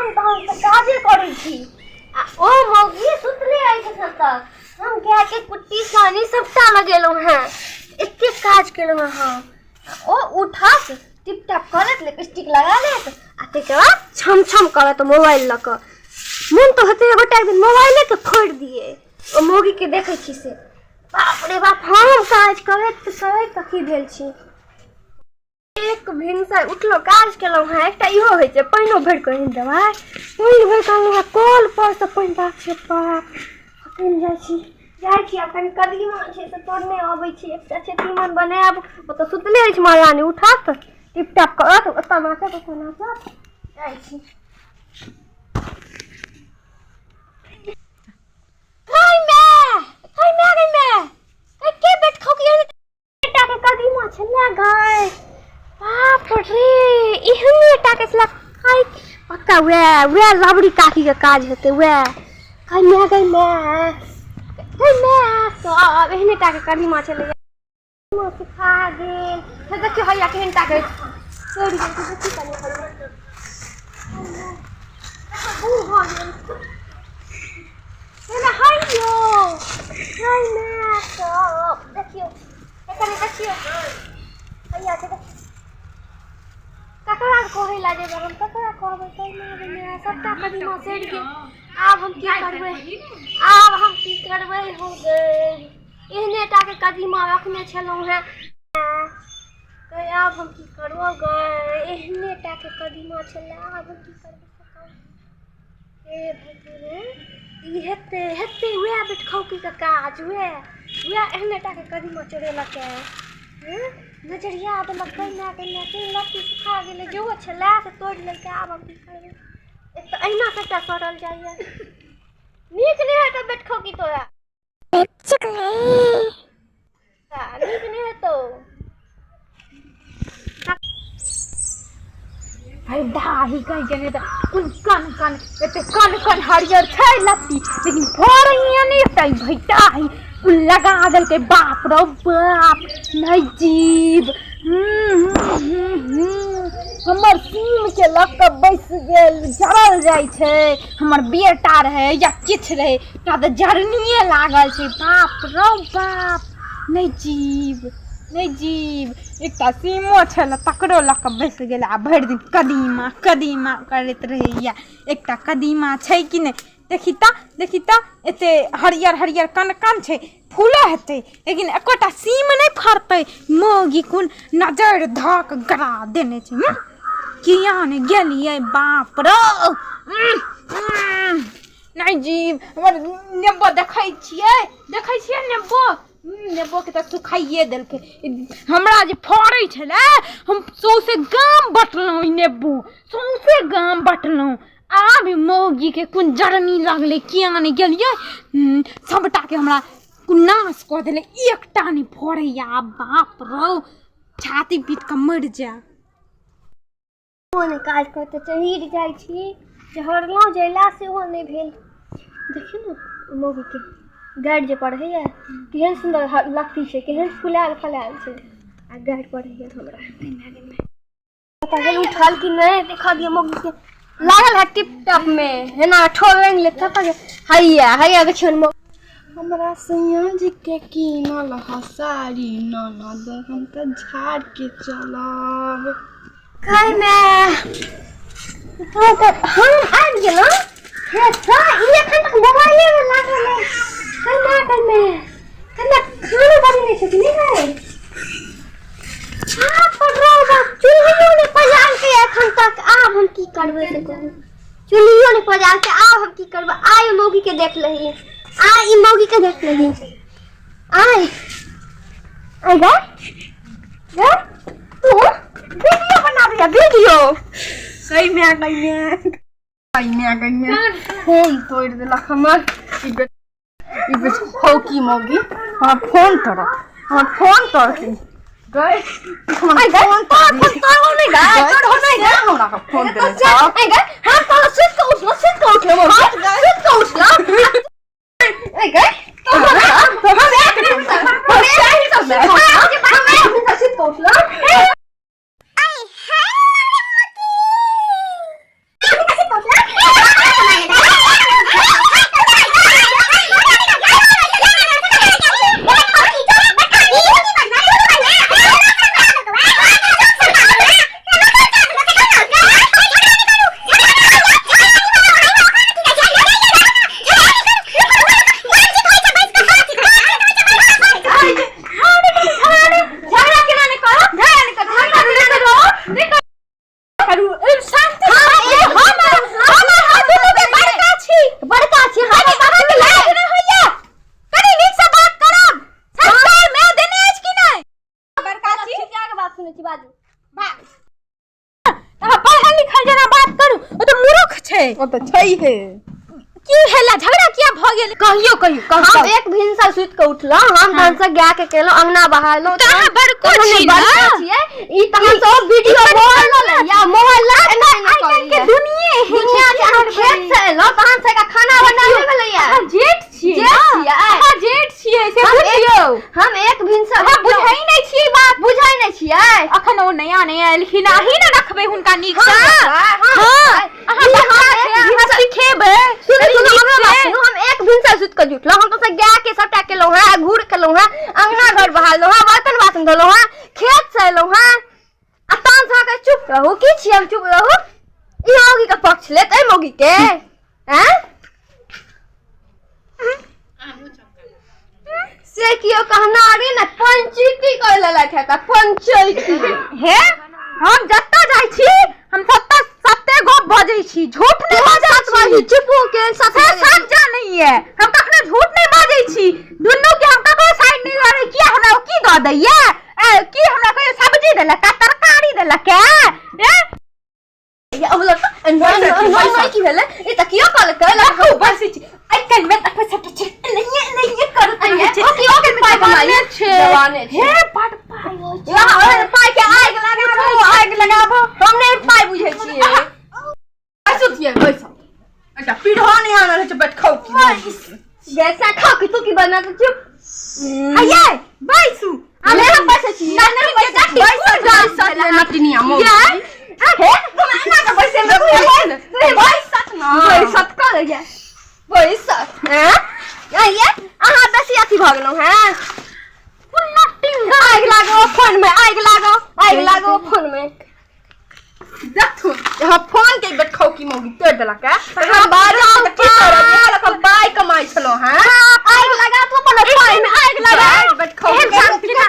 हम तहन तऽ काजे करै छी आ ओ मौगी सुतले अछि एखन तक। हम गायके कुट्टी सानी सबटा लगेलहुँ हेँ, एतेक काज केलहुँ हेँ हम। आ ओ उठत, टिप टाप कऽ लेत, लिपस्टिक लगा लेत आ ताहिके बाद छम छम करत मोबाइल लऽ कऽ। मोन तऽ होतै एगोटा एक दिन मोबाइलेके फोड़ि दियै। ओ मौगीके देखै छी से बाप रे बाप, हम काज करैत करैत अथी भेल छी। एक भिनसर उठलहुँ, काज केलहुँ हेँ। एकटा इहो होइ छै, पानिओ भरि कऽ आनि देबै? पानि भरि कऽ अनलहुँ हेँ कल परसँ पानि। बाप रे बाप, अखन जाइ छी, जाइ छी। आब कनि कदीमा छै से तोड़ने अबै छी। एकटा छै तीमन बनायब। ओतऽ सुतले अछि महारानी, उठत, टिप टाप करत, ओतऽ नाचत, ओतऽ नाचत। जाइ छी। गै माय, गै माय, गै माय, गै के बेट खाउ के टा के कदीमा छलै गै। बाप रे, एहने टा के छलै। खाइ पक्का वएह वएह लबड़ी काकी के काज हेतै वएह। गै माय, गै माय, गै माय, सब एहने टा के कदीमा छलै। कदीमा सुखा गेल। हे देखियौ, हैया केहन टा के सड़ि गेल छै। देखी कनि, बूढ़ भऽ गेल। हैयो, गै माय सब, देखियौ कनि, देखियौ, हैया छै, देखियौ। ककरा कहै लए जेबै हम? ककरा कहबै? गै माय, सबटा कदीमा सड़ि गेल। आब हम की करबै? आब हम की करबै? हो गै, एहने टा के कदीमा रखने छलहुँ हेँ। गै, आब हम की करबौ गै? एहने टा के कदीमा छलै, आब हम की करबै से कहू। हे भगवान, ई हेतै हेतै वएह बेटखौकीके काज। वएह वएह एहने टाके कदीमा चोरेलकै। हँ, नजरिया देलक। गै माय, गै माय, के लत्ती सुखा गेलै। जेहो छलै से तोड़ि लेलकै। आब हम की करबै? एक तऽ अहिना सबटा सड़ल जाइए। नीक नहि हेतौ बेटखौकी तोरा, नीक नहि हेतौ। अरे दाही कहीं के नहीं तऽ कुन कन कन एते कन कन हरियर छै लत्ती, लेकिन फड़ैया नहि एकटा। ई भैटा है कुल लगा देलकै। बाप रौ बाप, नहि जीव। हमर सीम के लऽ कऽ बैस गेल, जरल जाइ छै। हमर बेटा रहै या किछु रहै, ओकरा तऽ जरनिये लागल छै। बाप रौ बाप, नहि जीव, नहि जीव। एकटा सीमो छलै, तकरो लऽ कऽ बैस गेल आ भरि दिन कदीमा कदीमा करैत रहैए। एकटा कदीमा छै कि नहि? देखी तऽ, देखी तऽ, एते हरियर हरियर कन कन छै। फूलो हेतै, लेकिन एकोटा सीम नहि फड़तै। मौगी कोन नजरि धऽ कऽ गरा देने छै। किया नहि गेलियै? बाप रौ, नहि जीव। हमर नेबो देखै छियै? देखै छियै नेबो? नेबोके तऽ सुखाइए देलकै। हमरा जे फड़ै छलै, हम सौँसे गाम बँटलहुँ। ई नेबो सौँसे गाम बँटलहुँ। आब ई मौगीके कोन जरनी लगलै, किया नहि गेलियै। सबटाके हमरा कोन नाश कऽ देलै। एकटा नहि फड़ैए आब। बाप रौ, छाती पीट कऽ मरि जायब। नहि काज करते चढ़ि जाइ छी। चढ़लहुँ जैला सेहो नहि भेल। देखियौ ने मौगीके गारि जे पढ़ैए, केहन सुन्दर लत्ती छै, केहन फुलायल फलायल छै आ गारि पढ़ैए हमरा। पता गेल उठल कि नहि, देखऽ दियौ मौगीके। लागल है टिप टॉप मे, हेना ठोर रंग लेत। पता हैया हैया, देखियौ ने। हमरा सैया जी के कीनल ह साड़ी ननद, हम तऽ झाड़ के चलब। खाइमे हँ तऽ हम आबि गेलहुँ खेतसँ, ई एखन तक मोबाइलेमे लागल अइ। कन्या कन्या कन्या, खानो बनेने छै कि नहि है? बाप रौ बाप, चूल्हियो नहि पजारलकै एखन तक। आब हम की करबै से कहू? चूल्हियो नहि पजारलकै, आब हम की करबै? आइ मौगी के देख लही, आइ ई मौगी के देख लही। आइ आइ गे गे, तू वीडियो बना रही है वीडियो? गई माय, गई माय, गई माय, गई माय, फोन तोड़ि देलक हमर ई बे ई बेचौकी मौगी। हमर फोन तोड़त, हमर फोन तोड़त गई, हमर आइ गे, फोन तोहर तोड़ फोन तोड़हो नहि गे, तोड़हो नहि गे। हमरा फोन देने छौ। आइ गे, हम तोरा सुति कऽ उठलहुँ, सुति कऽ उठलहुँ, सुति कऽ उठलहुँ। आइ गे, तोहर हम एक मिनट, हम एक मिनट सुति कऽ उठलहुँ, हम एक मिनट सुति कऽ उठलहुँ। अहाँ पढ़ल लिखल जेना बात करू, ओ तऽ मूर्ख छै। ओ तऽ छै हे। की भेला, झगड़ा किया भऽ गेल? कहियो कहियो कहू। हम एक भिनसर सुति कऽ उठलहुँ, हम तहन से गाय के केलहुँ, अंगना बहारलहुँ। तऽ अहाँ बड़को तहन छी ने? बड़को छियै। ई तहन से ओ वीडियो मोबाइल या मोबाइल एना एना आइ काल्हि के करैया। दुनिये एहन दुनिया छै, के अहाँ की खेत करबै? से एलहुँ तहन से एकरा खाना बनाबे भेलैया। अहाँ जेठ छियै जेठ ने? छियै। अहाँ जेठ छियै से हम एक- बुझियौ। हम एक भिनसर अहाँ उठलहुँ। बुझै नहि छियै बात। बुझै नहि छियै। अखन ओ नया नया एलखिन, अहीं ने रखबै हुनका नीक हम सँ। रखबै, हम हँ, रखबै। अहाँ ई बच्चा हम छै, एक अहाँ भिनसर- सिखेबै। सुनू सुनू, नीक हमरो बात से। सुनू। हम एक भिनसर सुति कऽ जुटलहुँ, हम तऽ गाय के सबटा केलहुँ हेँ, घूर केलहुँ हेँ, अंगना घर बहारलहुँ हेँ, बर्तन बासन धोलहुँ हेँ, खेत से एलहुँ हेँ, आ तहन से अहाँके चुप रहू। की छी हम चुप रहू? ई मौगी के पक्ष लेत, एहि मौगी के आँय से कियो कहना रे ने पंचायती कर लेलक है तऽ पंचायती। हे, हम जतऽ जाइ छी हम सत्ता सत्ते गप बजै छी, झूठ नहि बजै सत छी। बाजू, चुप हो के सत से बाजू। सब जानैये, हम कखनो झूठ नहि बाजै छी। दुनू के हम ककरो साइड नहि लड़ै। किया हमरा ओ की दऽ दैये? ए, की हमरा कहियो सब्जी देलक आ तरकारी देलक? ए या ओ लड़का एना की भेलै? ई तऽ कियो कहलकै? देखू बस छी, आइ काल्हि में देखबै सबटा चीज एनाहिये एनाहिये करैत रहै छै। ओ कियो के पाइ कमाइ छै। जवाने छै। हे, बड पाइ होइ छै। यहाँ पाइ के आगि लगाबो, आगि लगाबो। हम नहि पाइ बुझै छियै। बैसू छियै, बैसू। एकटा पीढ़ो नहि आनल होइ छै, बैठखौ की। जैसा खा के तू की बना तो चुप। हये बैसू। अरे हम बैसै छी। नटिन के जट्टी बैसल कोन गाम बैसल छलै? नटिनिया मौगी। ये, हे, तुम एना के बैसे में तू बैसत ने। बैसत कर ये बैसत हैं ये अहाँ बेसी अथी भऽ गेलहुँ हैं। कोन नटिन गाम? आगि लागो फोन में, आगि लागो, आगि लागो फोन में। देखथुन यहाँ फोन के बैठखौ की मौगी तोड़ि देलक है। हम बाजब की करब? इएह लऽ कऽ पाइ कमाइ छलहुँ हेँ। आगि लगा तू अपन पाइ में आगि लगा। बैठखौ एहन शांति ना।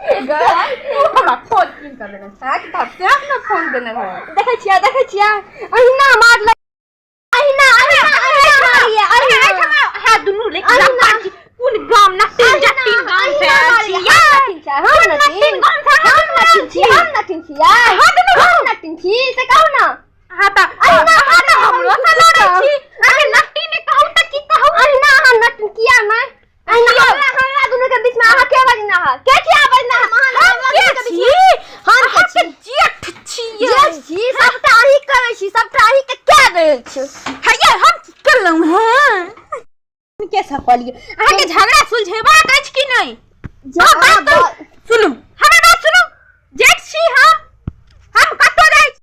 हमरा फोन कीन कऽ देने छै कि धरते अपना फोन देने रहै। देखै छियै, देखै छियै, अहिना मारल, अहिना अहिना अहिना मारिए, अहिना। एहिठाम अहाँ दुनू लेकिन अहिना। लम्बा छी। कोन गाम नटिन जटिन गाम से आयल छी? हम कोन नटिन नटिन गाम से हम नटिन छी, हम नटिन छी, अहाँ दुनू हम नटिन छी से कहू ने। अहाँ तऽ अहिना अहाँ तऽ हमरो से लड़ै छी। अहाँ नटिन कहू तऽ की कहू? अहिना अहाँ नटिन किया नहि? अहिना हमरा हमरा दुनू के बीच में अहाँ के बजना है? के किया बजना है? अहाँ हम हमरा के दुनू के बीच छी? में हम के अहाँ छी? के जेठ छियै। जेठ छी, सबटा अहीं करै छी, सबटा अहीं के कए दै छी। हैया, हम की केलहुँ हेँ? के सकलियै? अहाँके झगड़ा सुलझेबाक अछि कि नहि? जे अहाँ अहाँ बात करू। सुनू, हमर बात सुनू। जेठ छी हम हम कतौ जाइ छी।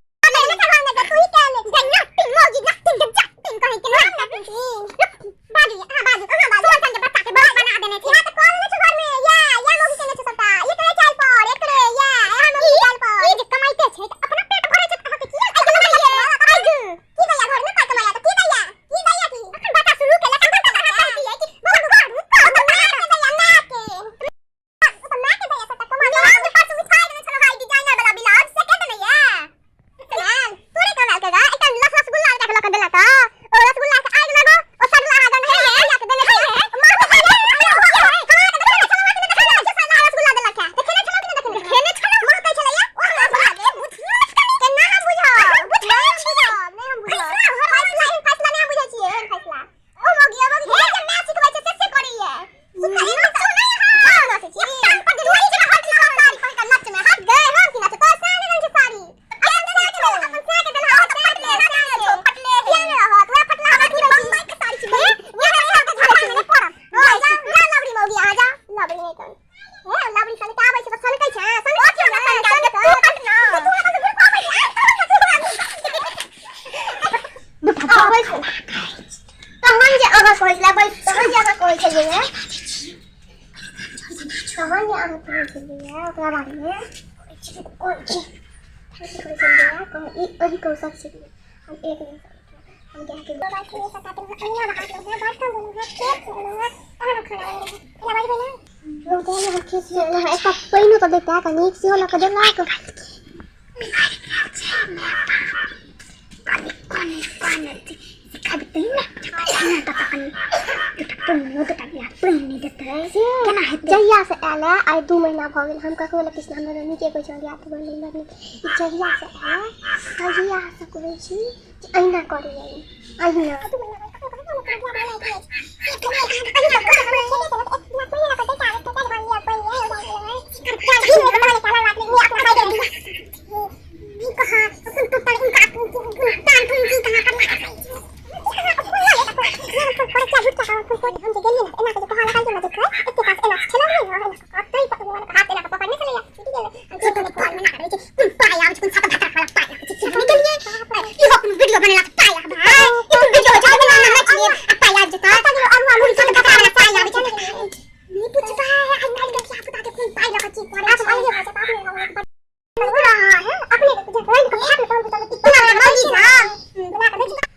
तहन जे अहाँ कहै छलै बैस, तहन जे अहाँ कहै छलियै, तहन जे अहाँ कहै छलियै ओकरा बारेमे कहै छी, कहै छलियै ई अही कहू सच छलियै। हम एक दिन हम गाय के एकटा पानिओ तऽ दैते कनि सेहो लऽ कऽ देलक। देतै ने चक्कर तऽ कनि दूटा पानि दूटा गिलास पानि नहि देतै केना हेतै जहिया से आयल है आइ 2 महीना भऽ गेल हम ककरो लग किछु हमरा नीके कहै छै दियाद बड़ नीक बड़ नीक ई जहिया से आयल तहिया से कहै छी जे अहिना करैया ई अहिना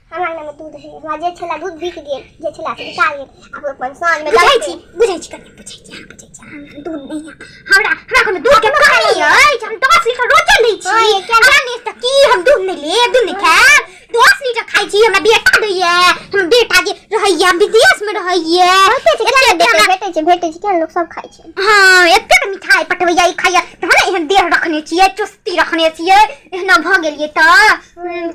हमरा दूध है हमरा जे छला दूध बिक गेल जे छला से बिका गेल आब अपन साँझ में बुझै छी बुझै छी कनिया बुझै छी अहाँ बुझै छी हमरा दूध नहि है हमरा हमरा कोनो दूध के कमी अछि हम 10 लीटर रोजे लै छी हमरा नहि तऽ की हम दूध नहि लेब दूध नहि खायब 10 लीटर खाइ छी हमरा बेटा दैया हमर बेटा जे रहैया विदेश में रहैया भेटै छै भेटै छै किया लोक सब खाइ छै हँ एतेक मिठाइ पठबैया ई खाइया तहन ने एहन देह रखने छियै चुस्ती रखने छियै एहना भऽ गेलियै तऽ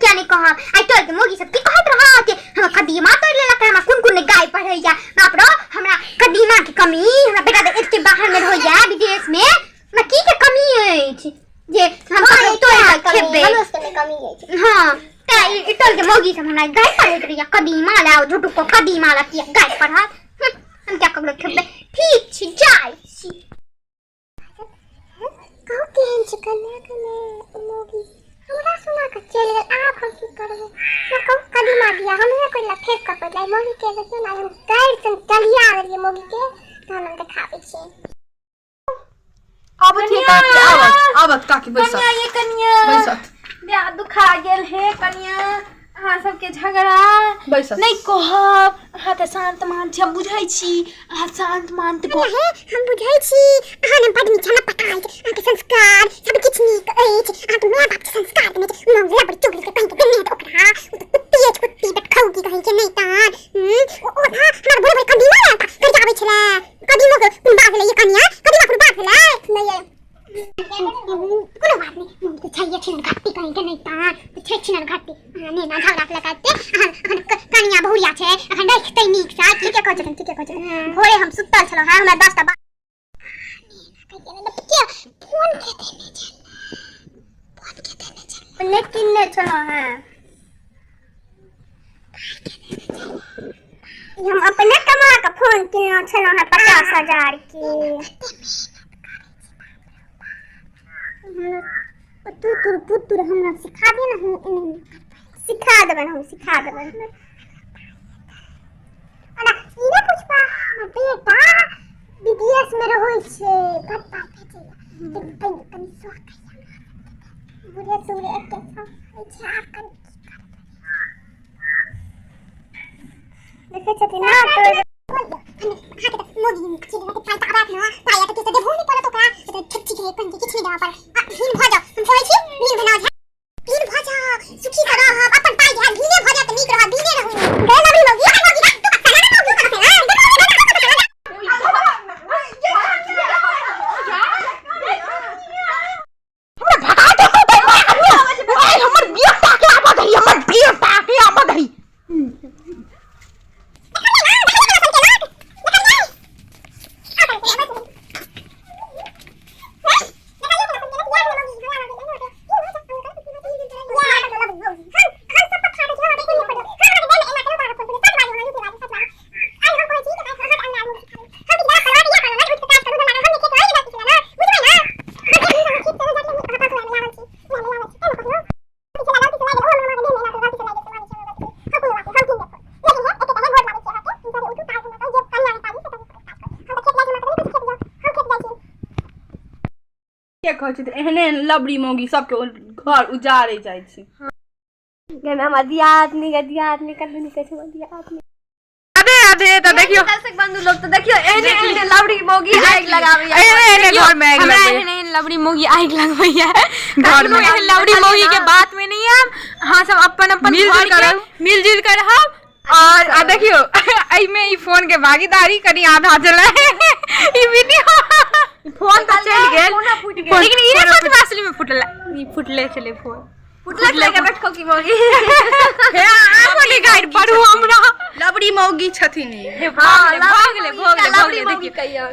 क्या नहि कहब आइ टोल के मौगी सब की कहैत रहत हमरा कदीमा तोड़ि लेलक हमरा कोन कोन गाय पढ़ैया बाप रो हमरा कदीमा के कमी हमरा बेटा तऽ एते बाहर में रहैया विदेश में हमरा की के कमी अछि जे हम ककरो तोड़ि कऽ खेबै हमरो सबके कमी अछि हँ तऽ ई टोल के मौगी सब हमरा गाय पढ़ैत रहैया कदीमा लाओ झूठू को कदीमा ला किया गाय पढ़त हम क्या ककरो खेबै ठीक छी जाइ छी कहू केहन छै कन्या कन्या मौगी हमरा सुना कऽ चलि गेल आब हम की करबै हमरा कहू कदीमा दिया हमरे कोइ ला फेंक कऽ पड़लै मौगी के देखियौ ने हम गारि सन टलिया देलियै मौगी के तहन हम देखाबै छियै आबत ये काकी आबत आबत काकी बैसत कनिया ये कनिया बैसत देह दुखा गेल हे कनिया अहाँ सबके झगड़ा बैसत नहि कहब अहाँ तऽ शान्त मान छी हम बुझै छी अहाँ शान्त मान तऽ हे हम बुझै छी अहाँ ने बड नीक हमरा पता अछि अहाँके संस्कार सब किछु नीक अछि अहाँके माय बाप के संस्कार देने छै मौला बड़ चुगली के कहीं के देने तऽ ओकरा ओ तऽ कुत्ती अछि कुत्ती बटखौ की कहै छै नहि तहन ओ ओ ना हमरा भोरे भोरे कदीमा लायल था घर आबै छलै कदीमो के कोन बात भेलै ये कनिया कदीमा कोनो बात भेलै नहि कोनो बात नहि मम्मी तऽ छैहे छिनर घाटी कहीं के नहि तहन तऽ छै छिनर घाटी अहाँ ने ना झगड़ा लगाते अहाँ अखन कनिया बहुरिया छै अखन रखतै नीक सँ ठीके कहै छथिन ठीके कहै छथिन भोरे हम सुतल छलहुँ हँ हमरा 10टा फोन के देने छल फोन के देने छल नहि किनने छलहुँ हँ हम अपने कमा कऽ फोन किनलहुँ छलहुँ हँ 50,000 के तुतुर पुतुर हमरा सिखा दे ने हम एने सिखा देबनि हम सिखा देबनि ओना ई नहि पुछबा हमर बेटा विदेशमे रहै छै बड़ पाइ भेजैया कनि कनि शौक है बूढ़े सूढ़े एते शौक होइ छै आब कनि की करबै देखै छथिन ने तो हमर बेटा के आबऽ दही हमर बेटा के आबऽ दही के कहै छै तऽ एहने एहन लबड़ी मौगी सबके घर उजाड़े जाइ छै हमरा दियादनी गे दियादनी कतऽ निकलै छै हमर दियादनी आधे आधे तऽ देखियौ दर्शक बंधु लोग तो देखियो एहने एहने लवड़ी मौगी आगि लगाबैया एहने एहने घर में आगि हमरा लगबैया। एहन एहन लवड़ी मौगी आगि लगबैया घर में। कखनो एहन लवड़ी मौगी के बात में नहीं आब अहाँ सब अपन अपन मिलजुल घर कर के रहू। मिलजुल कर रहब और आ देखियो, एहिमे ई फोन के भागीदारी कनी आधा चले। ई वीडियो फोन तऽ चलि गेल, लेकिन ई नहि सोचबै असली में फुटलै। ई फुटले छलै फोन। फुटलक लगे बैठको की मौगी। हे, आब नहि गाड़ि पढ़ू हमरा। लबड़ी मौगी छथिन ई। हे, भऽ गेलै, भऽ गेलै, भऽ गेलै, भऽ गेलै। देखियौ। कहियो।